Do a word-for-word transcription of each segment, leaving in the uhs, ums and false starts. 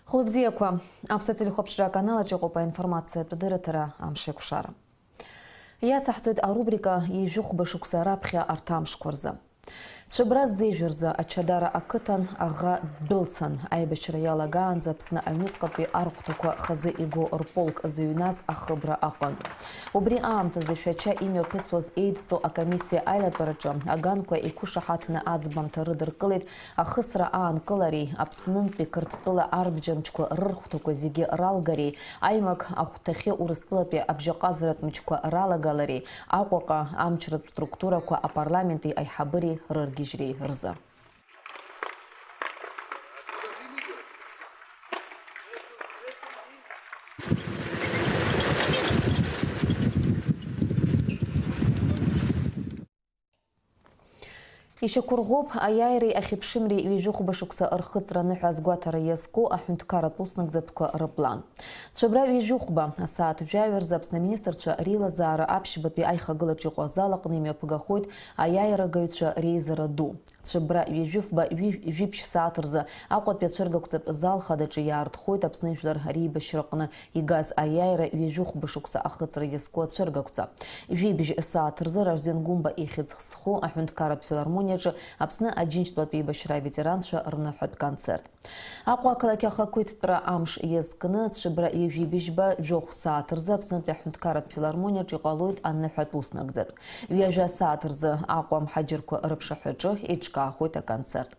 Хәылбзиақәа, Аԥсуа телехәаԥшра аканалаҿ иҟоуп аинформациатә дырраҭара Амшеикәшара. Иацаҳҵоит арубрика Ҩажәихәба шықәса раԥхьа арҭ амшқәа рзы. Цәыбра ззеижәа рзы Ачадара ақыҭан аӷа дәылцан, аибашьра иалагаанӡа Аԥсны аҩныҵҟатәи архәҭақәа хазы игоу рполк зыҩназ ахыбра аҟынтә. Убри аамҭазы Шәача имҩаԥысуаз еидҵо акомиссиа аилатәараҿы аганқәа иқәышаҳаҭны аӡбамҭа рыдыркылеит ахысра аанкылареи Аԥснынтәи Қырҭтәыла арбџьармчқәа рырхәҭақәа зегьы ралгареи, аимак ахәҭахьы Урыстәылатәи абжьаҟазаратә мчқәа ралагалареи, Аҟәаҟа амчратә структурақәа апарламенти аиҳабыреи рыргьежьреи рзы. Ишьақәырӷәӷәоуп аиааиреи ахьыԥшымреи ҩажәихәба шықәса рхыҵра аныҳәа азгәаҭара иазку аҳәынҭқарратә уснагӡатәқәа рыплан. Цәыбра ҩажәихәба, асааҭ жәаҩа рзы Аԥсны аминистрцәа реилазаара аԥшьбатәи аихагылаҿ иҟоу азал аҟны имҩаԥгахоит аиааирагаҩцәа реизара ду. Цәыбра ҩажәифба ҩажәи жәибжь сааҭ рзы Аҟәатәи ацәыргақәҵатә зал хадаҿы иаартхоит Аԥсны жәлар реибашьраҟны игаз аиааира ҩажәихәба шықәса ахыҵра иазку ацәыргақәҵа. Жәибжь сааҭ рзы Ражден Гәымба ихьӡ зху аҳәынҭқарратә филармониаҿы Аԥсны Аџьынџьтәылатә еибашьра аветеранцәа рныҳәатә концерт. Аҟәа ақалақь ахақәиҭтәра амш иазкны, цәыбра ҩажәи быжьба жәохә сааҭ рзы Аԥснытәи аҳәынҭқарратә филармониаҿ иҟалоит аныҳәатә уснагӡатә. Ҩажәа сааҭ рзы Аҟәа амҳаџьырқәа рыԥшаҳәаҿы еиҿкаахоит аконцерт.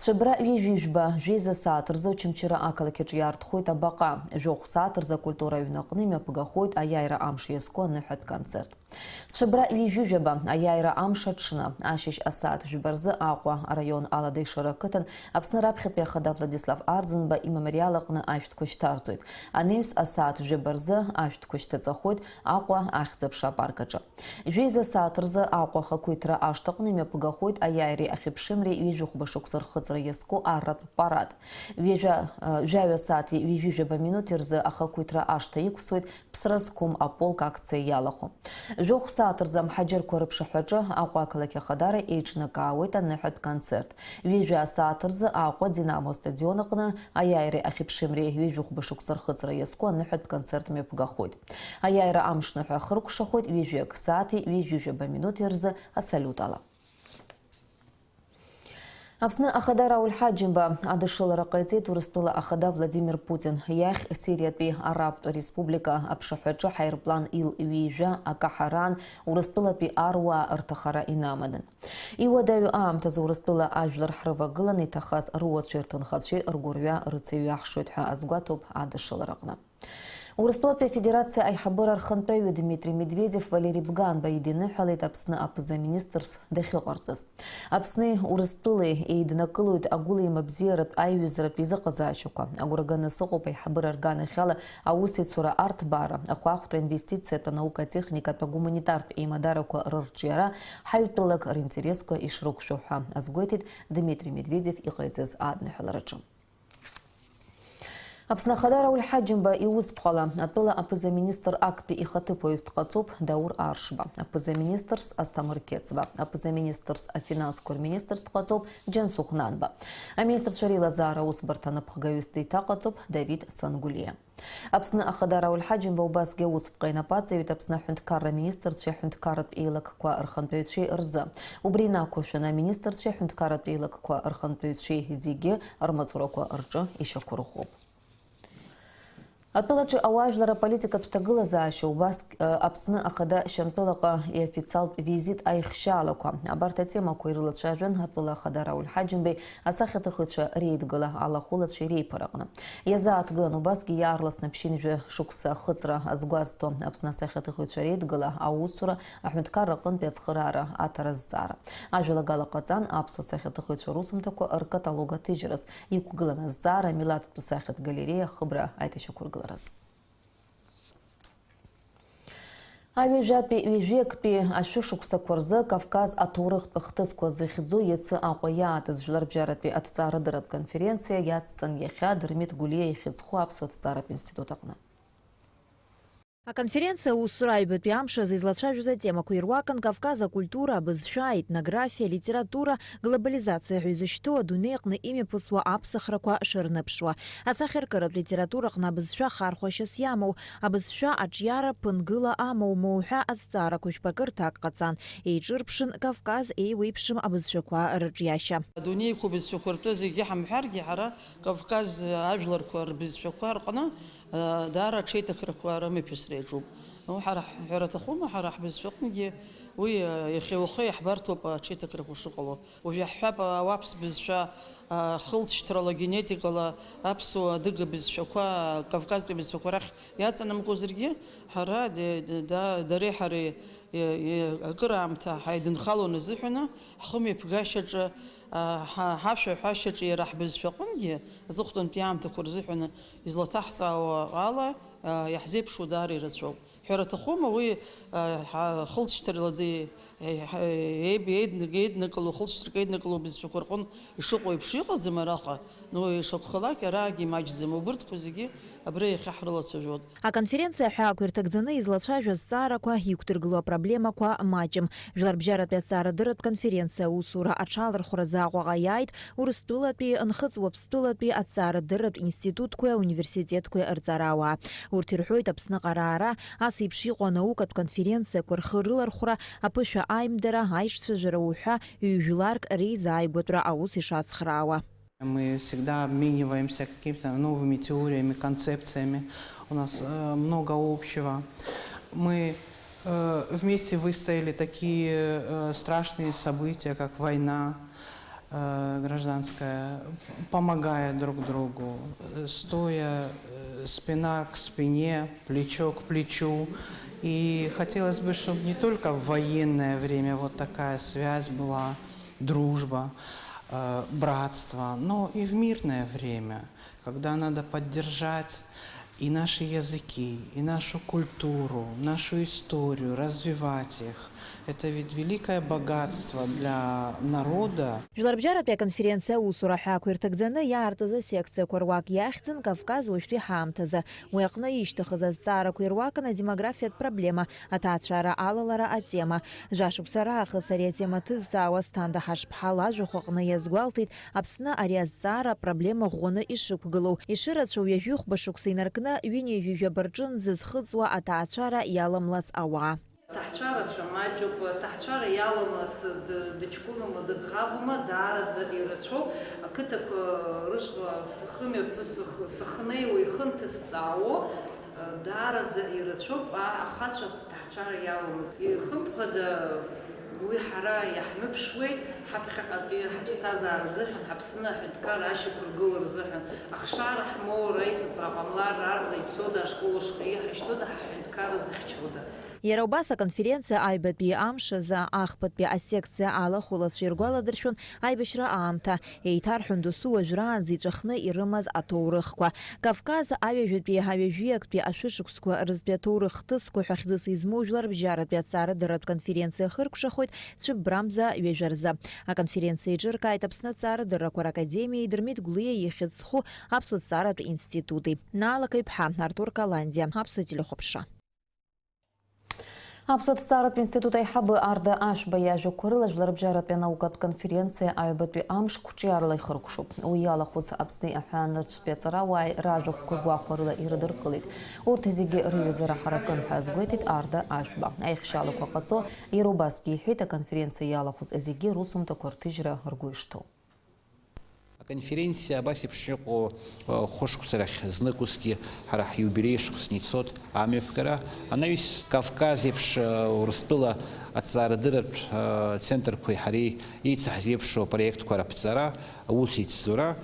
Цәыбра ҩажәи жәба жәеиза сааҭ рзы Очамчыра ақалақь аҿы иаартхоит абаҟа. Жәохә сааҭ рзы акультура аҩны аҟны имҩаԥгахоит аиааира амш иазку аныҳәатә концерт. Цәыбра ҩажәи жәаба аиааира амш аҽны, ашьыжь асааҭ жәба рзы Аҟәа араион Аладеишара ақыҭан Аԥсны раԥхьатәи ахада Владислав Арӡынба имемориал аҟны ашәҭқәа шьҭарҵоит. Анаҩс асааҭ жәаба рзы ашәҭқәа шьҭаҵахоит Аҟәа ахьӡ-аԥша апарк аҿы. Жәеиза сааҭ рзы Аҟәа ахақәиҭра ашҭаҟны имҩаԥгахоит аиааиреи ахьыԥшымреи ҩажәихәба шықәса рхыҵра иазку арратә парад. Ҩажәа, жәаҩа сааҭи ҩажәи жәаба минуҭи рзы ахақәиҭра ашҭа иқәсуеит Ԥсра зқәым аполк акциа иалахәу. Жәохә сааҭ рзы амҳаџьырқәа рыԥшаҳәаҿы Аҟәа ақалақь ахадара еиҿнакаауеит аныҳәатә концерт. Ҩажәа сааҭ рзы Аҟәа Динамо стадион аҟны аиааиреи ахьыԥшымреи ҩажәихәба шықәса рхыҵра иазку аныҳәатә концерт мҩаԥгахоит. Аиааира амшныҳәа ахыркәшахоит ҩажәи акы сааҭи ҩажәи жәаба минуҭи рзы асалиут ала. Аԥсны Ахада Рауль Ҳаџьымба адышшылара ҟаиҵеит Урыстәыла Ахада Владимир Путин. Иахь Сириатәи Арабтә Республика аԥшаҳәаҿы ҳаирплан Ил ҩажәа акаҳараан Урыстәылатәи аруаа рҭахара инамадан. Иуадаҩу аамҭазы Урыстәыла ажәлар ҳрывагыланы иҭахаз руацәеи рҭынхацәеи ргәырҩа рыцеиҩаҳшоит ҳәа азгәаҭоуп адышшылараҟны. Урыстәылатәи Афедерациа аиҳабыра рхантәаҩы Дмитрий Медведев Валери Бганба идиныҳәалеит Аԥсны аԥыза-министрс дахьыҟарҵаз. Аԥсни Урыстәылеи еиднакылоит агәылеимабзиаратә аиҩызаратә еизыҟазаашьақәа. Агәра ганы сыҟоуп аиҳабыра рганахьала аусеицура арҭбаара, ахәаахәҭра, инвестициатә, анаука-техникатә, агуманитартә еимадарақәа рырҿиара, ҳаҩтәылак ринтересқәа ишрықәшәо ҳәа азгәеиҭеит Дмитрий Медведев иҟаиҵаз адныҳәалараҿы. Аԥсны Ахада Рауль Ҳаџьымба иусԥҟала атәыла аԥыза-министр актәи ихаҭыԥуаҩыс дҟаҵоуп Даур Аршба, аԥыза-министрс Асҭамыр Қьецба, аԥыза-министрс афинансқәа рминистрс дҟаҵоуп Џьансыхә Нанба. Аминистрцәа реилазаара аусбарҭа анаԥхгаҩыс деиҭаҟаҵоуп Давид Сангулиа. Аԥсны Ахада Рауль Ҳаџьымба убасгьы аусԥҟа инапы аҵаҩит Аԥсны аҳәынҭқарра аминистрцәеи аҳәынҭқарратә еилакқәа рхантәаҩцәеи рзы. Убри инақәыршәаны аминистрцәеи аҳәынҭқарратә еилакқәа рхантәаҩцәеи зегьы рмаҵурақәа рҿы ишьақәырӷәӷәоуп. Атәылаҿы ауаажәлар аполитикатә ҭагылазаашьа убас, э, Аԥсны Ахада Шьамтәылаҟа иофициалтә визит аихшьаалақәа. Абарҭ атемақәа ирылацәажәан атәыла Ахада Рауль Ҳаџьымбеи асахьаҭыхыҩцәа реидгыла алахәылацәеи реиԥараҟны. Иазааҭгылан убасгьы иаарласны ԥшьынҩажәа шықәса ахыҵра азгәазҭо Аԥсны асахьаҭыхыҩцәа реидгыла аусура, аҳәынҭқарра аҟынтәи ацхыраара аҭара азҵаара. Ажәалагала ҟаҵан аԥсуа сахьаҭыхыҩцәа русумҭақәа ркаталог аҭыжьраз иқәгылан азҵаара, амилаҭтә сахьатә галереиа ахыбра аиҭашьақәыргылараз. Аҩажәатәи ҩажәи актәи ашәышықәсақәа рзы Кавказ аҭоурыхтә хҭысқәа зыхьӡу иацы Аҟәа иаатыз жәларбжьаратәи аҭҵаарадырратә конференциа иацҵан иахьа Дырмит Гәлиа ихьӡ зху аԥсуа ҭҵааратә институт аҟны. Аконференциа аусура аҩбатәи амш азы излацәажәоз атемақәа ируакын Кавказ акультура, абызшәа, аетнографиа, алитература, глобализациа ҳәа изышьҭоу адунеи аҟны имҩаԥысуа аԥсахрақәа шырныԥшуа, асахьаркыратә литератураҟны абызшәа хархәашьас иамоу, абызшәа аҿиара ԥынгыла амоу моу ҳәа азҵаарақәа жәпакы рҭак ҟаҵан, еиҿырԥшын Кавказ еиуеиԥшым абызшәақәа рыҿиашьа. Адунеи иқәу бызшәақәа ртәы зегьы ҳамҳәаргьы, ҳара Кавказ ажәларқәа рбызшәақәа рҟны, даара аҽеиҭакрақәа рымҩаԥысра иаҿуп. Ну, ҳара ҳҳәара аҭахума, ҳара ҳбызшәаҟынгьы уи, иахьа уахы иаҳбарҭоуп аҽеиҭакрақәа шыҟало. Уажә иаҳҳәап, ауаԥс бызшәа, хылҵшьҭрала, генетикала аԥсуа, адыга бызшәақәа, Кавказтәи абызшәақәа рахь иаҵанамгозаргьы, ҳара де-, де-, да-, дареи ҳареи, е-, е-, акыраамҭа ҳаидынхалон азыҳәаны, ҳхымҩаԥгашьаҿы, а, ҳа-, ҳашәаҳәашьаҿы иара ҳбызшәаҟынгьы, аҵыхәтәантәи аамҭақәа рзыҳәаны излаҭаҳҵаауа ала, а, иаҳзеиԥшу даара ирацәоуп. Ҳәара аҭахума, уи, а, ҳа-, хылҵшьҭрала ди-, е-, ҳа-, еиб-, еиднак-, еиднакыло, хылҵшьҭрак еиднакыло бызшәақәа рҟын ишыҟоу еиԥш иҟаӡам араҟа, ну, ишакәхалак, араагьы имаҷӡам, убырҭқәа зегьы абра иахьа ҳрылацәажәоит. Аконференциа аҳәаақәа ирҭагӡаны излацәажәо азҵаарақәа, иқәдыргыло апроблемақәа маҷым. Жәларбжьаратәи аҭҵаарадырратә конференциа аусура аҽалархәразы Аҟәаҟа иааит Урыстәылатәи, Нхыҵ-Уаԥстәылатәи аҭҵаарадырратә институтқәеи ауниверситетқәеи рҵарауаа. Урҭ ирҳәоит, Аԥсныҟа раара, ас еиԥш иҟоу анаукатә конференциақәа рхы рылархәра, аԥышәа аимдара, аиҿцәажәара уҳәа ҩ-жәларк реизааигәатәра аус ишацхраауа. Мы всегда обмениваемся какими-то новыми теориями, концепциями. У нас, э, много общего. Мы, э, вместе выстояли такие, э, страшные события, как война, э, гражданская, помогая друг другу, э, стоя, э, спина к спине, плечо к плечу. И хотелось бы, чтобы не только в военное время вот такая связь была, дружба, э, братство, но и в мирное время, когда надо поддержать и наши языки, и нашу культуру, нашу историю, развивать их. Это ведь великое богатство для народа. Жәларбжьаратәи аконференциа аусура аҳәаақәа ирҭагӡаны иаартыз асекциақәа руак иахьӡын Кавказ уажәтәи ҳаамҭазы. Уи аҟны ишьҭыхыз азҵаарақәа ируакын адемографиатә проблема, аҭаацәара алалара атема. Жәашықәса раахыс ари атема ҭызҵаауа Асҭанда Ҳашԥҳа лажәахә аҟны иазгәалҭеит, Аԥсны ари азҵаара апроблема ӷәӷәаны ишықәгылоу, ишырацәоу ҩажәихәба шықәса инаркны ҩынҩажәи жәаба рҿынӡа зхыҵуа аҭаацәара иаламлац ауаа. Аҭаацәарацәа маҷуп, аҭаацәара иаламлац д-, дыҷкәыноума, дыӡӷабума, даараӡа ирацәоуп. Ақыҭақәа рышҟа схы мҩаԥысых-, сыхнеиуа ихы нҭысҵаауа, даараӡа ирацәоуп, а-, ахацәа аҭаацәара иаламыз. Ихымԥада, уи ҳара иаҳныԥшуеит, ҳаԥхьаҟатәи ҳаԥсҭазаара рзыҳәан, ҳаԥсны аҳәынҭқарра ашьақәыргыла рзыҳәан. Ахшара ҳмоур, аиҵыҵра ҟамлар, арра ицода, ашкол ашҟа иҳашьҭода, ҳаҳәынҭқарра зыхьчода? Иара убас аконференциа аҩбатәи амш азы ахԥатәи асекциа алахәылацәа иргәаладыршәон аибашьра аамҭа, еиҭарҳәон досу уажәраанӡа иҵәахны ирымаз аҭоурыхқәа. Кавказ аҩажәатәи аҩажәиактәи ашәышықәсқәа рзтәи аҭоурых хҭысқәа ҳәа хьӡыс измоу жәларбжьаратәи аҭҵаарадырратә конференциа хыркәшахоит цәыббрамза ҩажәа рзы. Аконференциа еиҿыркааит Аԥсны аҭҵаарадыррақәа ракадемиеи Дырмит Гәлиа ихьӡ зху Аԥсуа ҭҵааратә институти. Наала Каҩԥҳа, Артур Каландиа, Аԥсуа телехәаԥшра. Аԥсуа ҭҵааратә институт аиҳабы Арда Ашәба иажәақәа рыла, жәларбжьаратәи анаукатә конференциа аҩбатәи амш қәҿиарала ихыркәшоуп. Уи иалахәыз Аԥсни аҳәаанырцәтәи аҵарауааи ражәахәқәа гәахәарыла ирыдыркылеит. Урҭ зегьы рыҩаӡара ҳаракын ҳәа азгәеиҭеит Арда Ашәба. Аихшьаалақәа ҟаҵо, иара убасгьы иҳәеит, аконференциа иалахәыз зегьы русумҭақәа рҭыжьра ргәы ишҭоу. Аконференциа абас еиԥш иҟоу, э, хәышықәса рахь знык усгьы ҳара ҳиубилеи шықәсны ицоит амҩаԥгара. Анаҩс Кавказ еиԥш, э, Урыстәыла аҭҵаарадырратә, э, центрқәеи ҳареи еицаҳзеиԥшу апроектқәа раԥҵара, аус еицҵоура,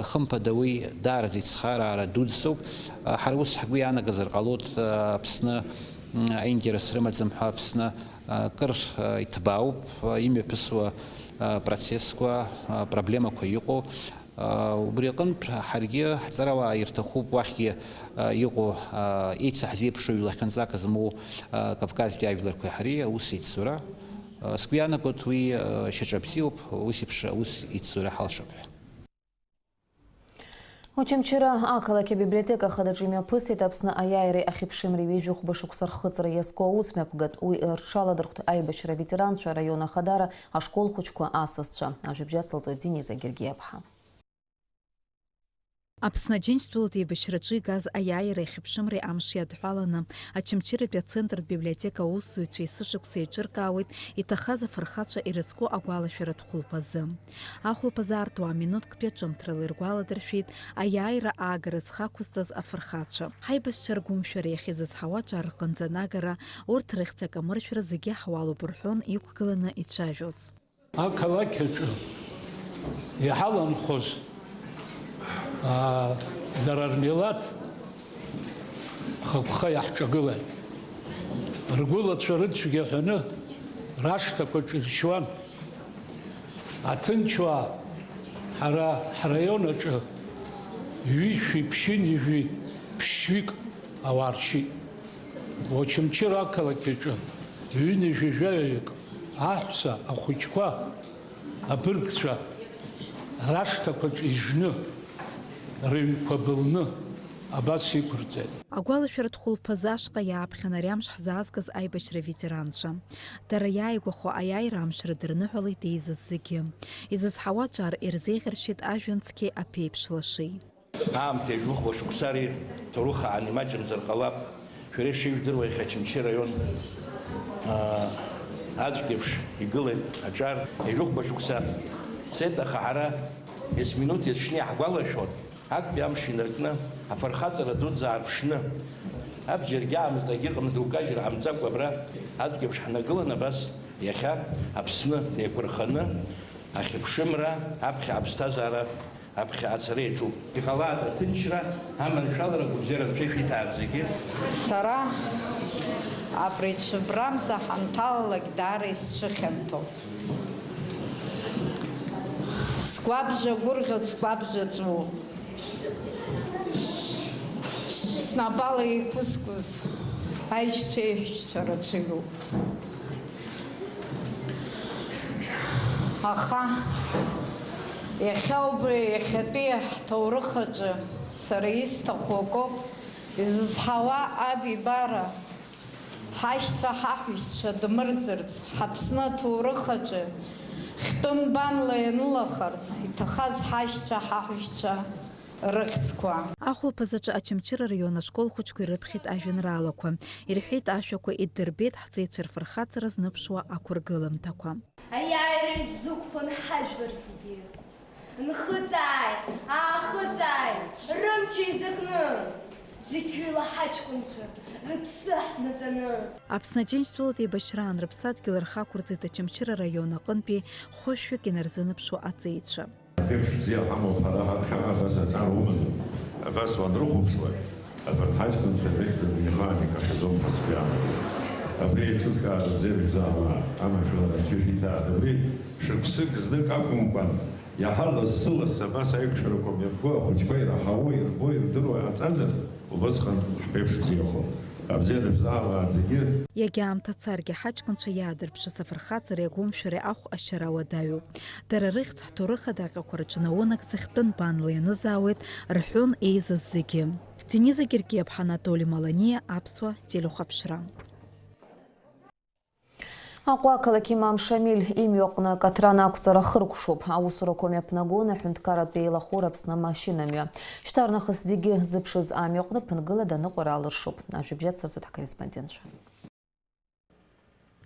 хымԥада уи даараӡа ицхыраара дуӡӡоуп. Э, ҳара ус ҳгәы иаанагазар ҟалоит, э, Аԥсны, м, аинтерес рымаӡам ҳәа Аԥсны, э, кыр, э, иҭбаауп, э, имҩаԥысуа, э, процессқәа, э, проблемақәа иҟоу. Убри аҟынтә, ҳаргьы ҳҵарауаа ирҭахуп уахьгьы, а, иҟоу, а, еицаҳзеиԥшу ҩлахьынҵак змоу, а, Кавказтәи ажәларқәеи ҳареи аус еицура. А, сгәы иаанагоит, уи, а, шьаҿа бзиоуп, ус еиԥш аус еицура ҳалшап ҳәа. Очамчыра ақалақь абиблиотека ахадаҿы имҩаԥысит Аԥсны аиааиреи ахьыԥшымреи ҩажәи хәба шықәса рхыҵра иазку аусмҩаԥгатә. Уи рҽаладырхәт аибашьра аветеранцәа, араион ахадара, ашкол хәыҷқәа, асасцәа. Ажәабжь ацылҵоит Дениза Гергиаԥҳа. Аԥсны Аџьынџьтәылатә еибашьраҿы игаз аиааиреи ахьыԥшымреи амш иадҳәаланы, Очамчыратәи ацентртә библиотека аусзуҩцәа есышықәса еиҿыркаауеит иҭахаз афырхацәа ирызку агәалашәаратә хәылԥазы. Ахәылԥазы аартуа минуҭктәи аҿымҭрала иргәаладыршәеит аиааира аагара зхы ақәызҵаз афырхацәа. Ҳаибашьцәа ргәымшәара иахьазызҳауа аҿар рҟынӡа анагара, урҭ рыхьӡ акамыршәра зегьы ҳуалуп рҳәон иқәгыланы ицәажәоз. Ақалақь аҿы иҳаланхоз, аа, дара рмилаҭ хықәха иаҳҿагылан, ргәылацәа рыцәгьа ҳәаны рашҭақәа ҿиршьуан. Аҭынчуаа ҳара ҳраион аҿы ҩышәи ԥшьынҩажәи ԥшьҩык ауаа ршьит. Очамчыра ақалақь аҿы ҩынҩажәи жәаҩаҩык аҳәса, ахәыҷқәа, абыргцәа рашҭақәаҿ ижны, рыҩқәа былны абас иқәырҵеит. Агәалашәаратә хәылԥазы ашҟа иааԥхьан ари амш ҳзаазгаз аибашьра аветеранцәа. Дара иааигәахо аиааира амш рыдырныҳәалеит еизаз зегьы. Изызҳауа аҿар ирзеиӷьаршьеит ажәҩан цқьеи аԥеиԥш лашеи. Аамҭа ҩажәихәба шықәса ари ҭоурыхаан имаҷымзар ҟалап. Шәара ишыжәдыруа, иахьа Очамчыра араион, аа, аӡәк еиԥш игылеит аҿар. Ҩажәихәба шықәса цеит, аха ҳара есминуҭ есшьны иаҳгәалашәон, актәи амш инаркны, афырхаҵара дуӡӡа аарԥшны, абџьар гьаамызт, агьыҟамызт, еилкажьра ҟамҵакәа абра аӡәк еиԥш ҳнагылан, абас иахьа Аԥсны еиқәырханы ахьыԥшымра, аԥхьа аԥсҭазаара аԥхьа ацара иаҿуп. Иҟалааит аҭынчра, аманшәалара, агәабзиара Анцәа ишәиҭааит зегьы. Сара абри цәыббрамза ҳанҭалалак даара исцәыхьанҭоуп. Сгәабжа гәырӷьоит, сгәабжа ҵәыуоуп. Снапала еиқәызкуаз аишьцәа еиҳәшьцәа рацәаҩуп. Аха иахьа убри иахьатәи ҳҭоурых аҿы сара исҭаху акоуп, изызҳауа аб ибара, ҳашьцәа, ҳаҳәшьцәа дмырӡырц, ҳаԥсны аҭоурых аҿы хьтәы нбанла ианылахарц иҭахаз ҳашьцәа, ҳаҳәшьцәа рыхьӡқәа. Ахәылԥазаҿы Очамчыра араион ашкол хәыҷқәа ирыԥхьеит ажәеинраалақәа, ирҳәеит ашәақәа, иддырбеит ҳҵеицәа рфырхаҵара зныԥшуа ақәыргыламҭақәа. Аиааира изықәԥон ҳажәлар зегьы. Нхыҵааит, аахыҵааит, рымч еизакны! Зегьыла ҳаҷкәынцәа рыԥсы ҳнаҵаны! Аԥсны Аџьынџьтәылатә еибашьраан рыԥсадгьыл рхы ақәырҵеит Очамчыра араион аҟынтәи хәышәҩык инарзынаԥшуа аҵеицәа. Аԥеиԥш бзиа ҳамоуп ҳара ҳаԥхьаҟа абас аҿар уманы. Абас уанрыхәаԥшуа, абарҭ ҳаҷкәынцәа рыхьӡ абри ахаан икахьаӡом ҳәа сгәы иаанагоит. Абри еиҿызкааз абзиара шәзаауа, амашәыр Анцәа ишәиҭааит. Абри шықәсык знык акәымкәан, иаҳа лассы-лассы абас аиқәшәарақәа мҩаԥго, ахәыҷқәа ираҳауа, ирбо, ирдыруа иҟаҵазар, убысҟан ҳԥеиԥш бзиахоит. Абзиара шәзаалааит зегьы. Иагьа аамҭа царгьы, ҳаҷкәынцәа иаадырԥшыз афырхаҵареи агәымшәареи ахә ашьара уадаҩуп. Дара рыхьӡ ҳҭоурых адаҟьақәа рҿы наунагӡа хьтәы нбанла ианызаауеит, рҳәон еизаз зегьы. Дениза Гергиаԥҳа, Анатоли Маланиа, Аԥсуа телехәаԥшра. Аҟәа ақалақь имам Шамиль имҩаҟны акаҭран ақәҵара хыркәшоуп. Аусурақәа мҩаԥнагон аҳәынҭқарратә еилахәыра Аԥсны амашьынамҩа. Шьҭарнахыс зегьы зыԥшыз амҩаҟны ԥынгыла даныҟәара алыршоуп. Ажәабжь ацырҵоит ҳкорреспондентцәа.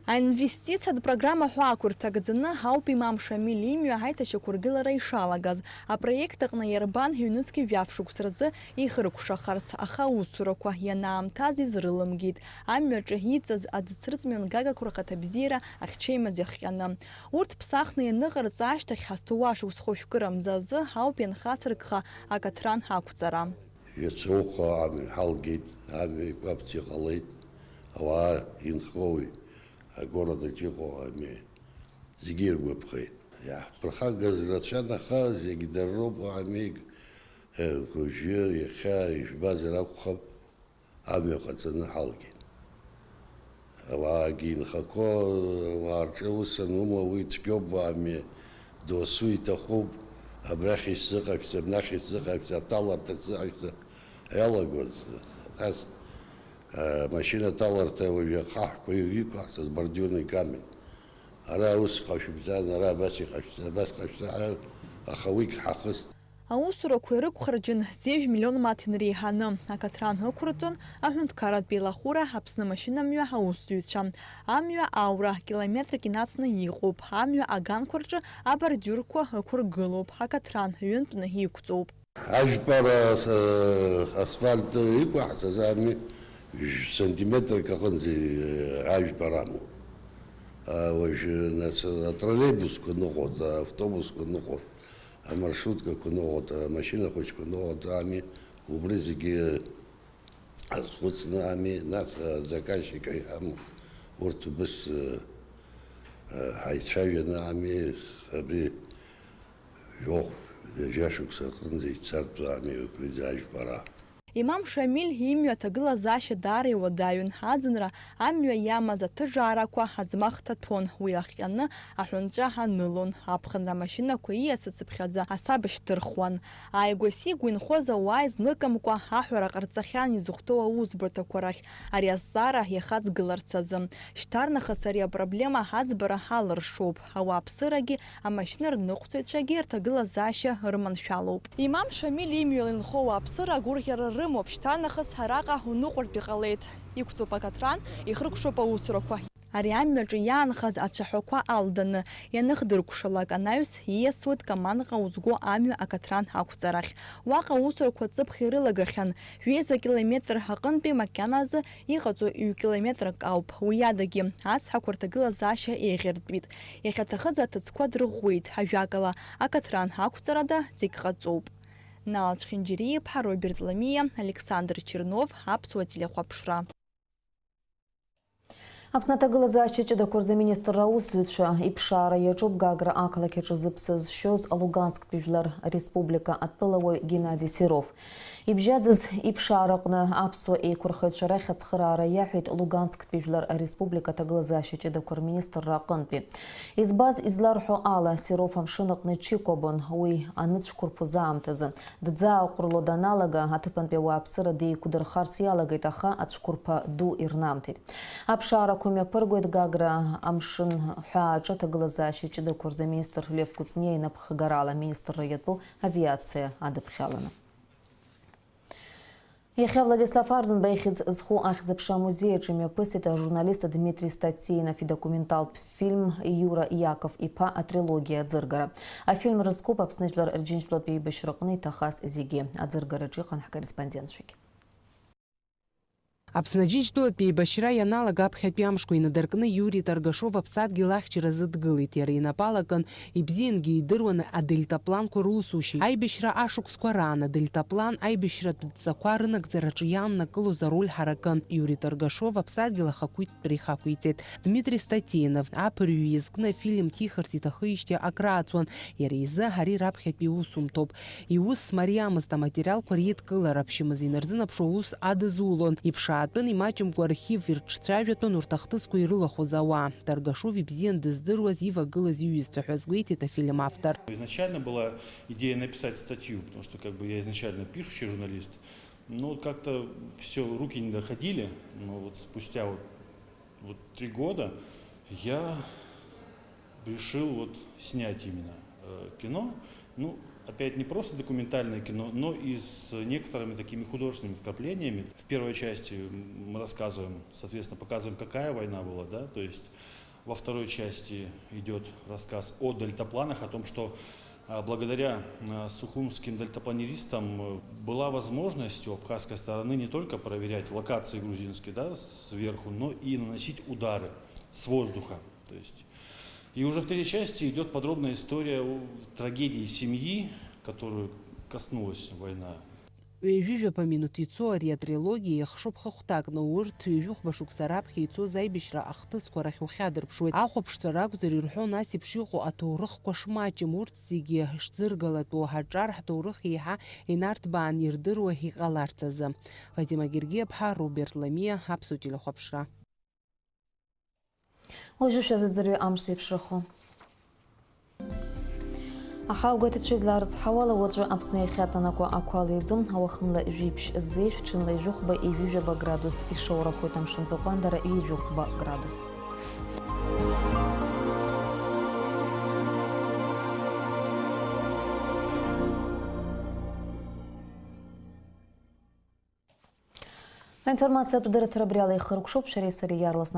Аинвестициатә программа ҳәа ақәырҭа гӡаны ауп имам Шамиль имҩа аиҭашьақәыргылара ишалагаз. Апроект аҟны иарбан ҩнызқьи жәаф шықәса рзы ихыркәшахарц, аха аусурақәа ианаамҭаз изрылымгеит. Амҩаҿы иҵаз аӡыцрыҵ мҩангагақәа рхаҭабзиара ахьчеимаӡа иахҟьаны. Урҭ ԥсахны ианыҟарҵа ашьҭахь ҳазҭоу ашықәс хәышәкырамза азы ауп ианхасыркха акаҭран ақәҵара. Иацы уҟоу амҩа ҳалгеит, амҩа игәаԥҵ иҟалеит, ауаа инхоуи, агород аҿы иҟоу амҩа, зегьы иргәаԥхеит. Иаҳԥырхагаз рацәан, аха зегь дара роуп, амҩа, уажәы, иахьа ижәбазар акәхап, амҩа ҟаҵаны ҳалгеит. Ауаагьы инхақәоу, ауаа рҿы аус анума, уи цәгьоуп, амҩа досу иҭахуп, Абрахь исзыҟашәҵа, абнахь исзыҟашәҵа, аҭаларҭа сзыҟашәҵа иалагоз, нас, а, машьына аҭаларҭа уажәы ахаҳәқәа иқәаҳҵаз бордюрный камень. Ара ус ҟашәымҵан, ара абас иҟашәҵа, абас ҟашәҵа ҳәа, аха уигь ҳахыст. Аусурақәа ирықәхарџьын зежә миллион мааҭ инреиҳаны, акаҭран ықәырҵон аҳәынҭқарратә еилахәыра Аԥсны амашьынамҩа аусзуҩцәа. Амҩа аура километрак инацны иҟоуп, амҩа аганқәа рҿы абордиурқәа ықәыргылоуп, акаҭран ҩынтәны иқәҵоуп. Ажәпара, э, асфальт иқәаҳҵаз ами, жәсантиметрак аҟынӡа, э, ажәпара амоуп. А, уажәы, нас, атроллеибусқәа ныҟәоит, автобусқәа ныҟәоит, амаршруткақәа ныҟәоит, амашьына хәыҷқәа ныҟәоит ами, убри зегьы азхәыцны ами, нас, а, заказчик ами, урҭ убыс, э, э, ҳаицәажәаны ами, абри жәохә, ҩажәа шықәса рҟынӡа ицартә ами, убри ажәпара. Имам Шамиль имҩа аҭагылазаашьа даара иуадаҩын, аӡынра амҩа иамаз аҭыжаарақәа аӡмах ҭаҭәон, уи ахҟьаны аҳәынҵәа анылон, аԥхынра амашьынақәа ииасыцыԥхьаӡа асабашь ҭырхуан. Ааигәа-сигәа инхоз ауаа изныкымкәа аҳәара ҟарҵахьан изыхәҭоу аусбарҭақәа рахь ари азҵаара иахаҵгыларц азы. Шьҭарнахыс ари апроблема аӡбара алыршоуп, ауааԥсырагьы, амашьына рныҟәцаҩцәагьы рҭагылазаашьа рманшәалоуп. Имам Шамиль имҩала инхо ауааԥсыра агәырӷьара рымоуп, шьҭарнахыс араҟа уныҟәартә иҟалеит. Иқәҵоуп акаҭран, ихыркәшоуп аусурақәа. Ари амҩаҿы иаанхаз ацәаҳәақәа алданы ианыхдыркәшалак, анаҩс ииасуеит Каманҟа узго амҩа акаҭран ақәҵарахь. Уаҟа аусурақәа ҵыԥх ирылагахьан, жәеиза километр аҟынтәи макьаназы иҟаҵоу ҩ-километрак ауп. Уи адагьы, ацҳақәа рҭагылазаашьа еиӷьыртәит. Иахьаҭахыз аҭыӡқәа дрыӷәӷәеит, ажәакала, акаҭран ақәҵарада зегь ҟаҵоуп. Нал Чхинџьариа-иԥҳа, Роберт Ламиа, Александр Чернов, Аԥсуа телехәаԥшра. Аԥсны аҭагылазаашьа ҷыдақәа рзы аминистрра аусзуҩцәа иԥшаара иаҿуп Гагра ақалақь аҿы зыԥсы зшьоз Луганскьтәи Жәлар Республика атәылауаҩ Геннади Серов. Ибжьаӡыз иԥшаараҟны аԥсуа еиқәырхаҩцәа рахь ацхыраара иаҳәеит Луганскьтәи Жәлар Республика аҭагылазаашьа ҷыдақәа рминистрра аҟынтәи. Избаз изларҳәо ала, Серов амшын аҟны иҽикәабон, уи аныцәқәырԥоз аамҭазы. Дӡааҟәырло даналага, аҭыԥантәи ауааԥсыра деиқәдырхарц иалагеит, аха ацәқәырԥа ду ирнамҭеит. Аԥшаарақәа мҩаԥыргоит Гагра амшын ҳәааҿы аҭагылазаашьа ҷыдақәа рзы аминистр Лев Кәыҵниа инапхгарала аминистрра иатәу авиациа адыԥхьаланы. Иахьа Владислав Арӡынба ихьӡ зху ахьӡ-аԥша амузеи аҿы имҩаԥысит ажурналист Дмитри Статинов идокументалтә фильм Иура Иаков-иԥа атрилогиа аӡыргара. Афильм рызкуп Аԥсны Жәлар Рџьынџьтәылатә еибашьраҟны иҭахаз зегьы. Аӡыргараҿы иҟан ҳкорреспондентцәагьы. Аԥсны Аџьынџьтәылатә еибашьра ианалага аԥхьатәи амшқәа инадыркны Иури Таргашов аԥсадгьыл ахьчаразы дгылеит. Иара инапала акын, ибзиангьы идыруан адельтапланқәа русушьа. Аибашьра ашықәсқәа раан адельтаплан аибашьратә дҵақәа рынагӡараҿы иааннакылоз ароль ҳаракын. Иури Таргашов аԥсадгьыл ахақәиҭтәра ихақәиҵеит. Дмитри Статинов аԥырҩы иазкны афильм ҭихырц иҭахижьҭеи акрааҵуан. Иара изы ари раԥхьатәи иусумҭоуп. Иус мариамызт, аматериалқәа реидкылара, аԥшьымз инарзынаԥшуа аус адызулон. Иԥшаатәын, имаҷымкәа архив ирҿцәажәатәын урҭ ахҭысқәа ирылахәыз ауаа. Таргашов ибзиан дыздыруаз, ивагылаз иҩызцәа ҳәа азгәеиҭеит афильм автор. Изначально была идея написать статью, потому что, как бы, я изначально пишущий журналист. Но вот как-то всё, руки не доходили. Но вот спустя вот, вот три года я решил вот снять именно, э, кино. Ну, опять, не просто документальное кино, но и с некоторыми такими художественными вкраплениями. В первой части мы рассказываем, соответственно, показываем, какая война была, да, то есть во второй части идёт рассказ о дельтапланах, о том, что, а, благодаря, а, сухумским дельтапланеристам, э, была возможность у абхазской стороны не только проверять локации грузинские, да, сверху, но и наносить удары с воздуха. То есть, и уже в третьей части идёт подробная история о трагедии семьи, которую коснулась война. Ҩажәи жәаба минуҭ ицо ари атрилогиа иахшоуп хыхәҭакны, урҭ ҩажәихәба шықәса раԥхьа ицоз аибашьра ахҭысқәа рахь ухьадырԥшуеит. Ахәаԥшцәа ракәзар ирҳәон ас еиԥш иҟоу аҭоурыхқәа шмаҷым, урҭ зегьы шӡыргалатәу, ҳаҿар ҳҭоурых еиҳа инарҭбаан ирдыруа иҟаларц азы. Фатима Гергиаԥҳа, Роберт Ламиа, Аԥсуа телехәаԥшра. Уажәы шәазыӡырҩы амш зеиԥшрахо. Аҳауагәаҭацәа излаарыцҳауала, уаҵәы Аԥсны иахьаҵанакуа ақәа леиӡом, ауахымла жәиԥшь зеижә, ҽынла ҩажәихәба, ҩажәижәаба градус ишоурахоит, амшын ҵыхәтәандара ҩажәихәба градус. Аинформациатә дырраҭара абри ала ихыркәшоуп, шәареи сареи иаарласны